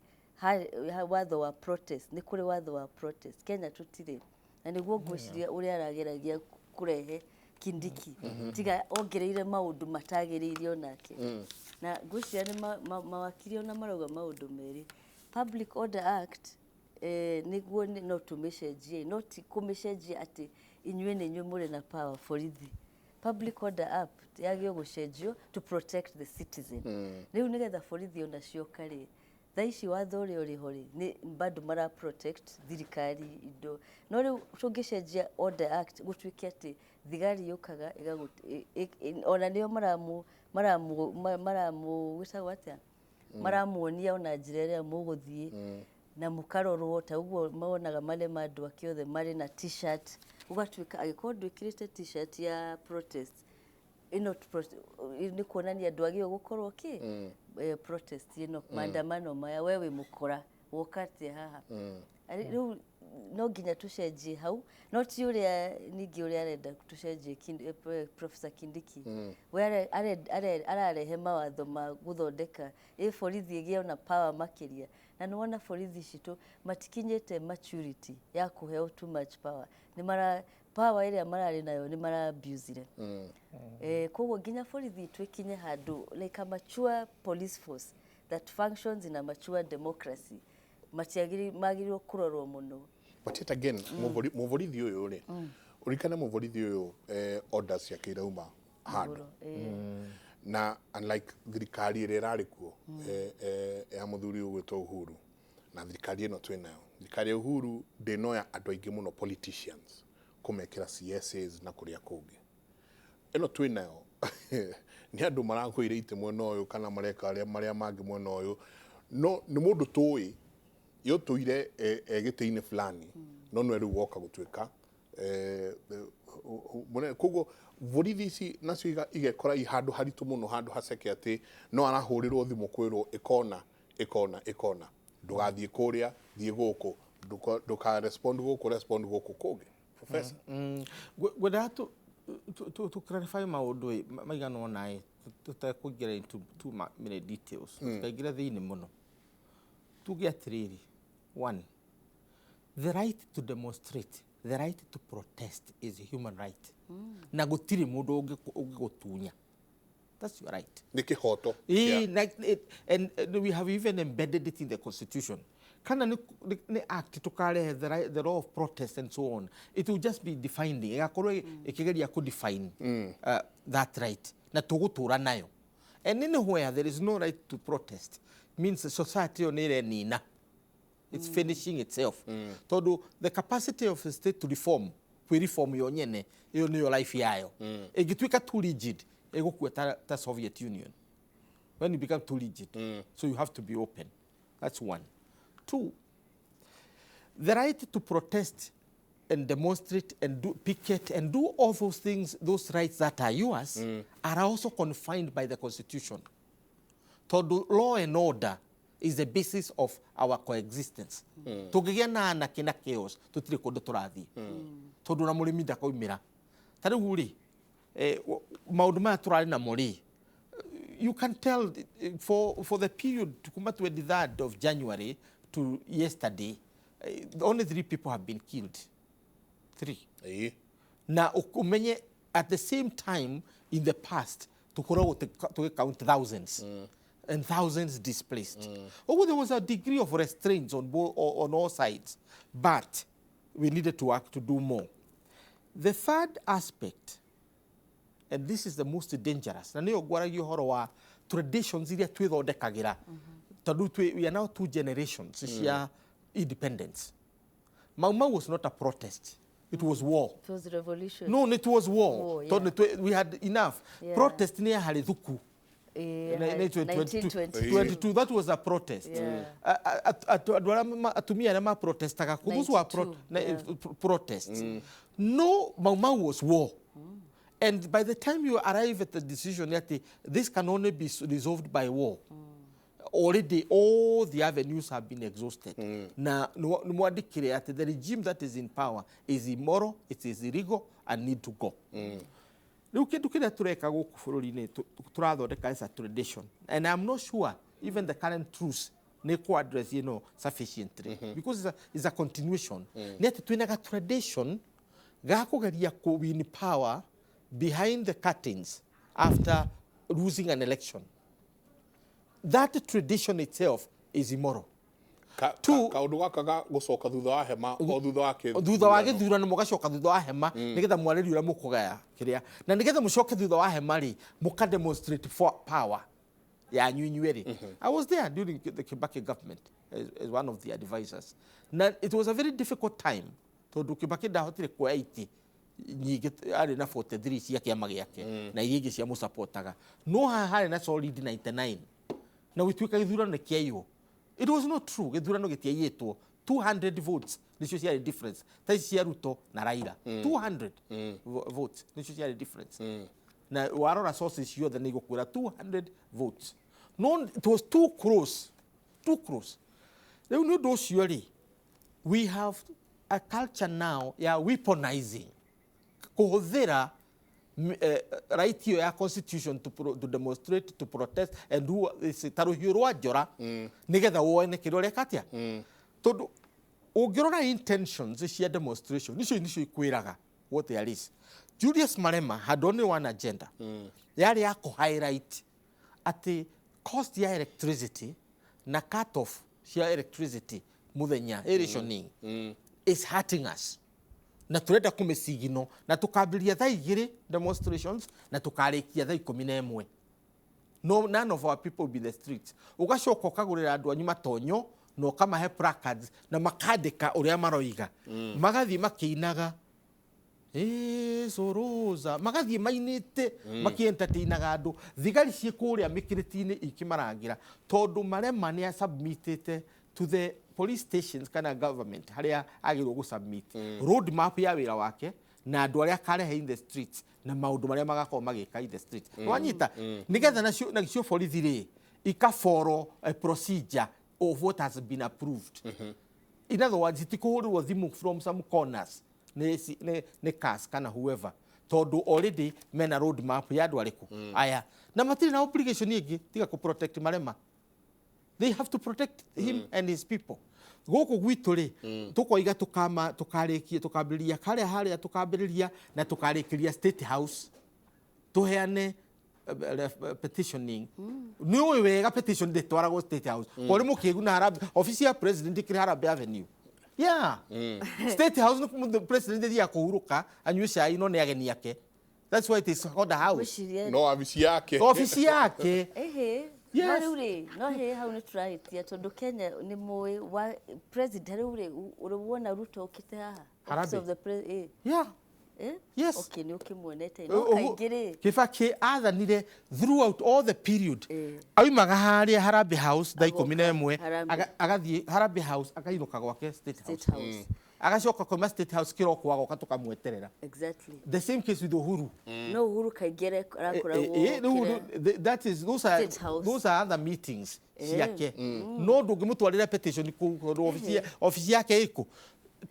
watho wa protest, nĩ kũrĩ watho wa protest. Kenya tũtirĩ na nĩguo ngwĩciria ũrĩa arageragia kũrehe Kindiki, tiga ongereire maũndũ matagĩrĩire onake. Na ngwĩciria nĩ mawakiri ona marauga maũndũ merĩ. Public Order Act, nĩguo no tũmĩcenjie, no ti kũmĩcenjia atĩ inyuĩ nĩ inyuĩ mũrĩ na power borithi. Public Order Act yagĩrĩirwo gũcenjio to protect the citizen. Rĩu nĩgetha borithi ona cioka rĩ, thaa ici watho ũrĩa ũrĩ ho rĩ, nĩ bado mara protect thirikari indo, no rĩu tũngĩcenjia Order Act gũtuĩke atĩ thigari yũkaga ona nĩo maramu maramu maramu gwĩtagwo atĩa, maramuonia ona njĩra ĩrĩa mũgũthiĩ na mũkarorwo ta ũguo monaga marema andũ ake othe marĩ na T-shirt, ũgatuĩka angĩkorwo ndwĩkĩrĩte T-shirt ya protest ĩno nĩ kuonania ndwagĩrĩirwo gũkorwo kĩ protest ĩno, maandamano maya, we wĩ mũkora, woka atĩa haha? Rĩu no nginya tũcenjie hau, no ti ũrĩa ningĩ ũrĩa arenda tũcenjie Professor Kindiki. We ararehe mawatho ma gũthondeka borithi ĩgĩe ona power makĩria, na nĩ wona borithi citũ matikinyĩte maturity ya kũheo too much power. Nĩ mara power ĩrĩa mararĩ nayo nĩ mara abusire. Koguo nginya borithi itũ ĩkinye handũ like a mature police force that functions in a mature democracy, matiagĩrĩ magĩrĩirwo kũrorwo mũno. But yet again, mũborithi ũyũ rĩ, ũririkane mũborithi ũyũ, orders ciake irauma handũ Igũrũ, eh. Na unlike thirikari ĩrĩa ĩrarĩ kuo ya mũthuri ũgwĩtwo Uhuru na thirikari ĩno twĩ nayo, thirikari ya Uhuru ndĩnoya andũ aingĩ mũno politicians kũmekĩra CSs na kũrĩa kũngĩ. Ĩno twĩ nayo nĩ andũ maragũire itĩ mwena ũyũ kana mareka marĩa mangĩ mwena ũyũ, no nĩ mũndũ tũĩ yũtũire gĩtĩ-inĩ fulani, no nĩwe rĩu woka gũtuĩka mũnene. Koguo borithi ici nacio igekora i handũ haritũ mũno, handũ haceke atĩ no arahũrĩrwo thimũ kwĩrwo ĩkona ĩkona ĩkona, ndũgathiĩ kũrĩa, thiĩ gũkũ, ndũka respond gũkũ, respond gũkũ kũngĩ. Professor. Ngwendaga tu clarify maũndũ maigana ũna tũtekũingĩra into too many details, tũkaingĩra thĩinĩ mũno. Tuge atĩrĩrĩ, one, the right to demonstrate, the right to protest is a human right, na gũtirĩ mũndũ ũngĩgũtunya. That's your right. Nĩ kĩhoto. And we have even embedded it in the constitution. Kana nĩ act tukarehe the, right, the law of protest and so on, it will just be defining, ĩgakorwo ĩkĩgeria kũ define that right, na tũgũtũra nayo. And anywhere there is no right to protest means society ĩyo nĩ ĩrenina, it's finishing itself, tondũ the capacity of the state to reform, kwĩ reform yo nyene, ĩyo nĩyo life yayo. Ĩngĩtuĩka too rigid, ĩgũkua ta Soviet Union when you become too rigid. So you have to be open. That's one. Two, the right to protest and demonstrate and do picket and do all those things, those rights that are yours, are also confined by the Constitution. Tondũ law and order is the basis of our coexistence. Tũngĩgĩa na anarchy na chaos, tũtirĩ kũndũ tũrathiĩ. Tondũ na mũrĩmi ndakaumĩra. Ta rĩu rĩ, maũndũ maya tũrarĩ namo rĩ, you can tell for the period kuma 23rd of January to yesterday, only three people have been killed. Three. Na umenye at the same time in the past tukoragwo tũgĩ thousands and thousands displaced. Although there was a degree of restraint on all sides, but we needed to work to do more. The third aspect, and this is the most dangerous, na nĩyo ngwaragia ũhoro wa traditions iria twĩthondekagĩra, tondũ we are now two generations cia independence. Mau Mau was not a protest, it was war. It was revolution. No, it was war. War, Tondũ we had enough. Protest nĩ ya harĩ thuku. 1922. 22, that was a protest. Andũ arĩa atumia arĩa maprotestaga kũ, those were 92, protests. No, Mau Mau was war. And by the time you arrive at the decision that this can only be resolved by war, already all the avenues have been exhausted. Na nĩ mwandĩkire atĩ the regime that is in power is immoral, it is illegal and need to go. Rĩu kĩndũ kĩrĩa tũreka gũkũ bũrũri-inĩ tũrathondeka is a tradition, and I'm not sure even the current truce nĩ kũ address sufficiently, because it's a continuation. Nĩ atĩ twĩna ga tradition ga kũgeria kũ win power behind the curtains after losing an election. That tradition itself is immoral. Two- Kaũndũ gaka ga gũcoka thutha wa hema o thutha wa Thutha wa gĩthurano mũgacoka thutha wa hema nĩgetha mwarĩrie ũrĩa mũkũgaya kĩrĩa, na nĩgetha mũcoke thutha wa hema rĩ, mũka demonstrate for power yanyu inyuerĩ. I was there during the Kibaki government as one of the advisors, na it was a very difficult time tondũ Kibaki ndahotire kuoya itĩ nyingĩ, arĩ na 43 cia kĩama gĩake na iria ingĩ cia mũsapotaga, no haha harĩ na solid 99 na gũtuĩka gĩthurano nĩ kĩaiywo. It was not true. Gĩthurano gĩtiaiyĩtwo. 200 votes nĩcio ciarĩ difference ta ici cia Ruto na Raila. 200 votes nĩcio ciarĩ difference, na warora sources ciothe nĩ igũkwĩra 200 votes. No, it was too close, too close. Rĩu nĩ ũndũ ũcio rĩ, we have a culture now ya weaponizing, kũhũthĩra right ĩyo ya constitution to demonstrate, to protest and do this, ta rũhiũ rwa njora nĩgetha wone kĩrĩa ũreka atĩa, tondũ ũngĩrora intentions cia demonstration nicio ikwĩraga what there is. Julius Malema had only one agenda, yarĩ ya kũ highlight atĩ cost ya electricity na cut off cia electricity mũthenya, rationing, is hurting us, na turenda kũmĩcigino, na tũkambĩrĩria thaa 2 demonstrations na tũkarĩkia thaa 11. No, none of our people will be in the streets. Ũgacoka ũkagũrĩra andũ anyu matonyo na ũkamahe placards na makandĩka ũrĩa maroiga, magathiĩ makĩinaga "Ĩ, Soroza", magathiĩ mainĩte makĩentertainaga andũ, thigari ciĩ kũrĩa mĩkĩrĩti-inĩ ikĩmarangĩra, tondũ Marema nĩ asubmitĩte to the police stations kana government harĩa agĩrĩirwo gũ submit road map ya wĩra wake na andũ arĩa akarehe in the streets na maũndũ marĩa magakorwo magĩka in the streets. Wanyita? Nĩgetha nacio borithi rĩ ika follow a procedure of what has been approved. In other words, itikũhũrĩrwo thimũ from some corners nĩ CAS kana whoever, tondũ already mena road map ya andũ arĩkũ aya, na matirĩ na obligation ĩngĩ tiga kũ protect Marema. They have to protect him and his people. Gũkũ gwitũ rĩ, tũkoiga tũkama tũkarĩkie, tũkambĩrĩria karĩa harĩa tũkambĩrĩria na tũkarĩkĩria State House, tũheane petitioning. Nĩ ũĩ wega petition ndĩtwaragwo State House. Kwarĩ mũkĩgu na Harambee, office ya president ĩkĩrĩ Harambee Avenue. Yeah, State House nĩ the president athiaga kũhurũka, anyue cai, no nĩ ageni ake. That's why it is called a house. Ngwĩciria No wabici yake. Obici yake. Ĩhĩ. Yes. No rĩu rĩ, no hĩ hau nĩ tũrahĩtia tondũ Kenya nĩ mũĩ wa president rĩu rĩ, ũrĩ wona Ruto ũkĩte haha? Office Harambee. of the Yeah. Eh? Yes. Okay, nĩ ũkĩmuonete no kaingĩ rĩ Kibaki athanire throughout all the period. Eh. Aumaga harĩa Harambee House thaa 11, Harambee. Agathiĩ Harambee House, akainũka gwake State State House. House. Agacoka kauma State House kĩroko agoka tũkamweterera. Exactly. The same case with Uhuru. No Uhuru kaingĩ arakoragwo Rĩu kĩrĩa- that is those are State House. those are other meetings ciake, no ndũngĩmũtwarĩra petition kũu tondũ obici yake ĩkũ?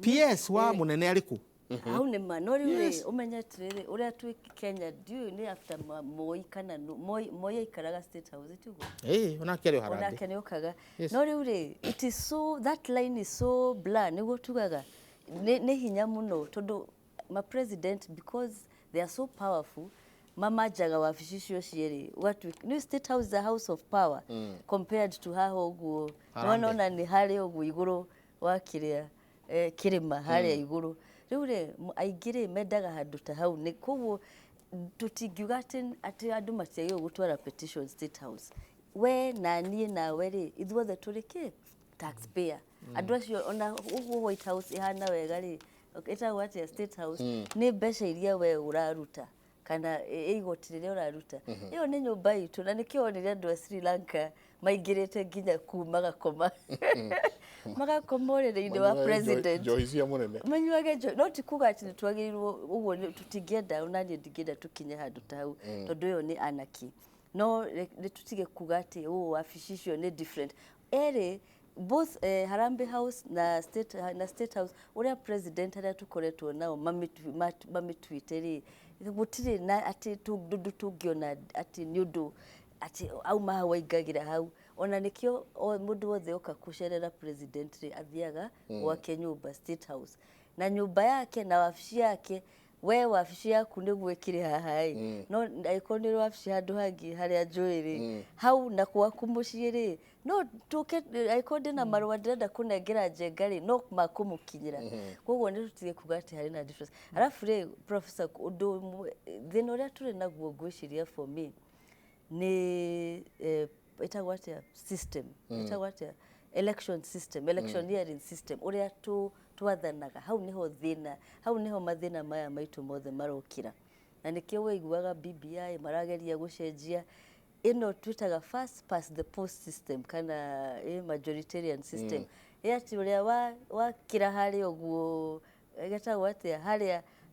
PS wa mũnene arĩ kũ? Hau nĩ ma, no rĩu rĩ, ũmenye atĩrĩrĩ, ũrĩa twĩ Kenya, ndiũĩ nĩ after Moi kana Moi aikaraga State House, tiguo? Ĩĩ, onake arĩ o Harambee. Onake nĩ okaga. Yes. No rĩu rĩ, it is so, that line is so blur, nĩguo tugaga nĩ hinya mũno tondũ ma president, because they are so powerful, mamanjaga wabici icio cierĩ, ũgatuĩka nĩ State House is a house of power compared to haha ũguo. Harambee. Nĩwona ona nĩ harĩa ũguo igũrũ wa kĩrĩa kĩrĩma harĩa igũrũ. Rĩu rĩ, aingĩ rĩ, mendaga handũ ta hau, nĩ koguo tũtingiuga atĩ andũ matiagĩrĩirwo gũtwara petition State House. We na niĩ nawe rĩ, ithuothe tũrĩ kĩ taxpayer. Andũ acio ona ũguo White House ĩhana wega rĩ, ĩtagwo atĩa, State House, nĩ mbeca iria we ũraruta kana igoti rĩrĩa ũraruta, ĩyo nĩ nyũmba itũ. Na nĩkĩo wonire andũ a Sri Lanka maingĩrĩte nginya kuu magakoma ũrĩrĩ-inĩ wa Manyuage president. Njohi cia mũnene. Manyuage njohi. No ti kuga atĩ nĩ twagĩrĩirwo ũguo, tũtingĩenda, ona niĩ ndingĩenda tũkinye handũ ta hau tondũ ĩyo nĩ anarchy. No nĩ tũtige kuga atĩ ũũ wabici icio nĩ different. Erĩ both, Harambee House na State House, ũrĩa president arĩa tũkoretwo nao mamĩtuĩte rĩ, gũtirĩ na atĩ ũndũ tũngĩona atĩ nĩ ũndũ atĩ auma hau aingagĩra hau. Ona nĩkĩo o mũndũ wothe oka kũcerera president rĩ, athiaga gwake nyũmba State House, na nyũmba yake na wabici yake. We wabici yaku nĩguo ĩkĩrĩ haha ĩ, no angĩkorwo nĩ ũrĩ wabici handũ hangĩ harĩa njũĩ rĩ, hau na gwaku mũciĩ rĩ, no tũke angĩkorwo ndĩna marũa ndĩrenda kũnengera Njenga rĩ, no makũmũkinyĩra. Koguo nĩ tũtige kuga atĩ harĩ na difference. Arabu rĩ, professor, ũndũ ũmwe, thĩna ũrĩa tũrĩ naguo, ngwĩciria for me nĩ ĩtagwo atĩa, system ĩtagwo atĩa, election system, electioneering system, ũrĩa twathanaga. Hau nĩho thĩna, hau nĩho mathĩna maya maitũ mothe marokĩra. Na nĩkĩo waiguaga BBI marageria gũcenjia ĩno twĩtaga first past the post system kana majoritarian system, ĩ atĩ ũrĩa wakĩra harĩa ũguo, getagwo atĩa,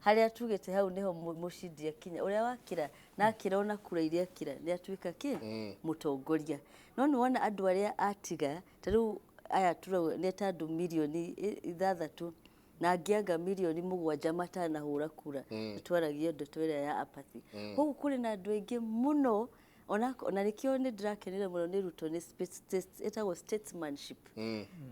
harĩa tugĩte hau nĩho mũcindi akinya. Ũrĩa wakĩra na akĩra ona kura iria akĩra nĩ atuĩka kĩ mũtongoria. No nĩ wona andũ arĩa atiga ta rĩu aya turauga nĩ ta andũ mirioni 6 na angĩ anga mirioni 7 matanahũra kura. Nĩ twaragia ndeto ĩrĩa ya apathy. Koguo kũrĩ na andũ aingĩ mũno, ona nĩkĩo nĩ ndĩrakenire mũno nĩ Ruto, nĩ ĩtagwo statesmanship,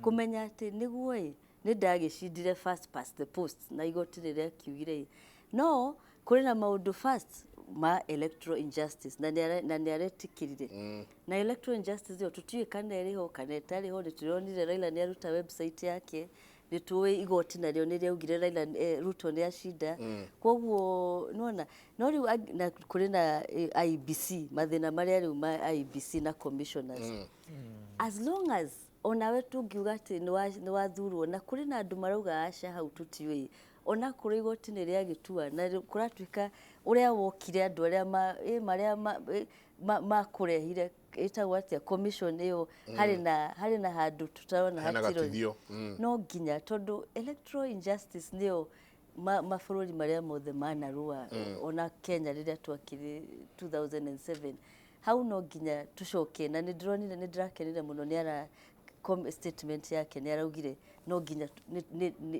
kũmenya atĩ nĩguo ĩ nĩ ndagĩcindire first past the post na igoti rĩrĩa kiugire ĩ, no kũrĩ na maũndũ first ma electoral injustice, na nĩ aretĩkĩrire. Na electoral injustice ĩyo tũtiũĩ kana ĩrĩ ho kana ĩtarĩ ho. Nĩ tũronire Raila nĩ aruta website yake, nĩ tũĩ igoti narĩo nĩ rĩaugire Raila, Ruto nĩ acinda. Koguo nĩwona no rĩu na kũrĩ na IEBC, mathĩna marĩa rĩu ma IEBC na commissioners. As long as onawe tũngiuga atĩ nĩ wathurwo, na kũrĩ na andũ marauga aca, hau tũtiũĩ ona kũrĩ igoti nĩ rĩagĩtua na rĩu kũratuĩka ũrĩa wokire andũ arĩa marĩa makũrehire, ĩtagwo atĩa, commission ĩyo, harĩ na handũ tũtarona Hena hatirĩ gatithio. No nginya tondũ electoral injustice nĩyo mabũrũri marĩa mothe manarũa, ona Kenya rĩrĩa twakĩrĩ 2007, hau no nginya tũcoke. Na nĩ ndĩronire, nĩ ndĩrakenire mũno nĩ ara statement yake, nĩ araugire no nginya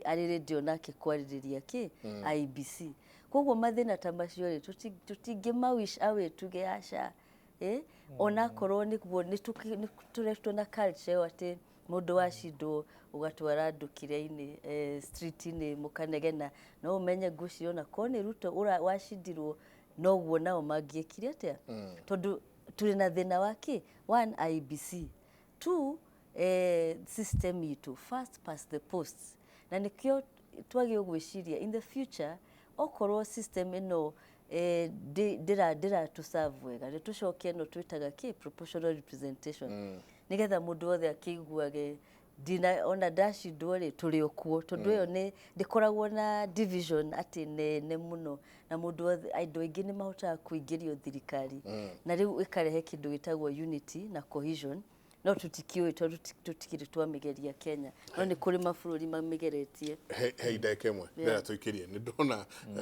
arĩ radio nake kwarĩrĩria kĩ IEBC. Koguo mathĩna ta macio rĩ, tũtingĩma wish away tuge aca, onakorwo nĩguo nĩ tũretwo na culture ĩyo atĩ mũndũ wacindwo ũgatwara andũ kĩrĩa-inĩ, street-inĩ mũkanegena. No ũmenye ngwĩciria ona korwo nĩ Ruto wacindirwo, noguo nao mangĩekire atĩa, tondũ tũrĩ na thĩna wa kĩ, one, IEBC, two, system itũ first past the post. Na nĩkĩo twagĩrĩirwo gwĩciria in the future, okorwo system ĩno ndĩratũ wega, nĩ tũcoke ĩno twĩtaga kĩ, proportional representation, nĩgetha mũndũ wothe akĩiguage. Ndina ona ndacindwo rĩ, tũrĩ o kuo, tondũ ĩyo nĩ ndĩkoragwo na division atĩ nene mũno, na mũndũ wothe, andũ aingĩ nĩ mahotaga kũingĩrio thirikari, na rĩu ĩkarehe kĩndũ gĩtagwo unity na cohesion. No tũtikĩũĩ tondũ tũtikĩrĩ twamĩgeria Kenya, no nĩ kũrĩ mabũrũri mamĩgeretie. He ndagĩka ĩmwe ndĩrenda tũikĩrie. Nĩ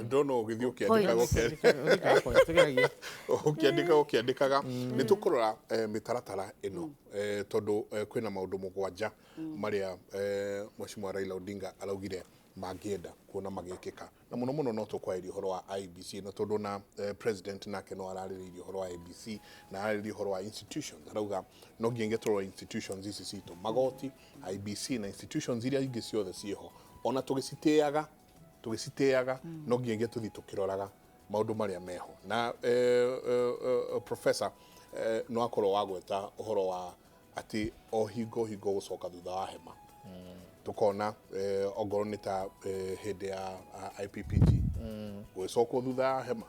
ndona ũgĩthiĩ ũkĩandĩkaga. Tũgeragie. Ũkĩandĩkaga. Nĩ tũkũrora mĩtaratara ĩno, tondũ kwĩna maũndũ 7 marĩa Mheshimiwa Raila Odinga araugire mangĩenda kuona magĩkĩka, na mũno mũno no tũkwarĩria ũhoro wa IEBC na tondũ na president nake no ararĩrĩirie ũhoro wa IEBC na ararĩrĩria ũhoro wa institutions. Arauga no nginya tũrore institutions ici citũ, magoti, IEBC na institutions iria ingĩ ciothe ciĩho, ona tũgĩcitĩaga no nginya tũthiĩ tũkĩroraga maũndũ marĩa meho. Na professor, no akorwo wagweta ũhoro wa atĩ o hingo gũcoka thutha wa hema, tukona ongorwo nĩ ta hĩndĩ ya IPPG gwĩcokwo thutha wa hema,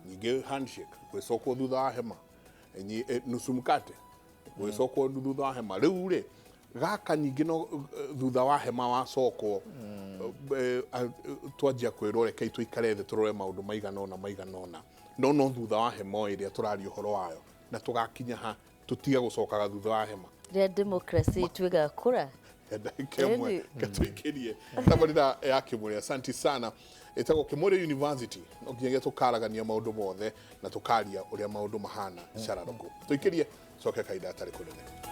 ningĩ handshake gwĩcokwo thutha wa hema, nusu mkate gwĩcokwo thutha wa hema. Rĩu rĩ, gaka ningĩ no thutha wa hema wacokwo, twanjia kwĩrwo rekei tũikare thĩ tũrore maũndũ maigana ũna, no thutha wa hema o ĩrĩa tũraria ũhoro wayo, na tũgakinya ha tũtige gũcokaga thutha wa hema? Rĩrĩa democracy itũ ĩgakũra. Ndagĩka ĩmwe katũikĩrie tabarĩra ya Kĩmũrĩ. Asante sana. Ĩtagwo Kĩmũrĩ University. No nginyagia tũkaragania maũndũ mothe na tũkaria ũrĩa maũndũ mahana cararũkũ. Tũikĩrie coke kahinda gatarĩ kũnene.